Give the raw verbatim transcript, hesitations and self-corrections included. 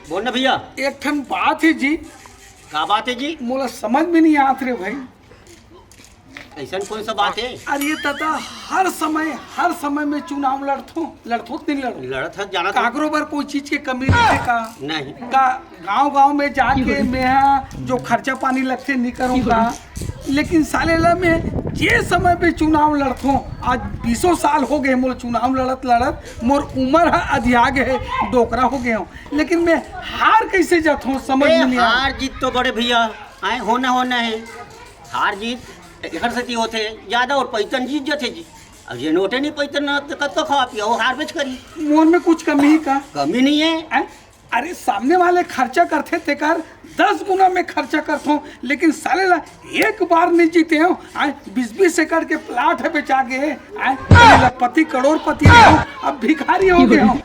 बोल ना भैया। एक ठन बात हे जी। का बात हे जी? मोला समझ में नहीं आत रे भाई। ऐसन कौन सा बात हे? अरे ये तता, हर समय, हर समय में चुनाव लड़थो, लड़थो त नहीं लड़ो? लड़त हस, जानत हस। काकरो बर कोई चीज के कमी रहिथे का? नहीं। का गांव गांव में जाके मेहा जो खर्चा पानी लगथे नहीं करूं का? लेकिन साले ला मैं जे समय पे चुनाव लड़थो, आज बीसों साल हो गए मोर चुनाव लड़त लड़त, मोर उम्र ह अधिया गए हे, डोकरा हो गए हूँ, लेकिन मैं हार कैसे जाथो, समझ ए, में नहीं आ। हार जीत तो बड़े भैया आए होना होना हे। हार जीत एकर सेती होथे ज्यादा, और पैतन जीत जाथे जी। अब ये नोटे नहीं पैतन ना, तो कब तो खावा पिया, वो हार बेच करी। मोर में कुछ कमी हे का? कमी नहीं हे। हैं? अरे, सामने वाले खर्चा करथे, तेकर दस गुना में खर्चा करथो, लेकिन साले ला एक बार नहीं जीते हो। आए, बीस बीस एकड़ के प्लाट हे, बेचा गए हे। आए, लखपति करोड़पति हो, अब भिखारी हो गए हो।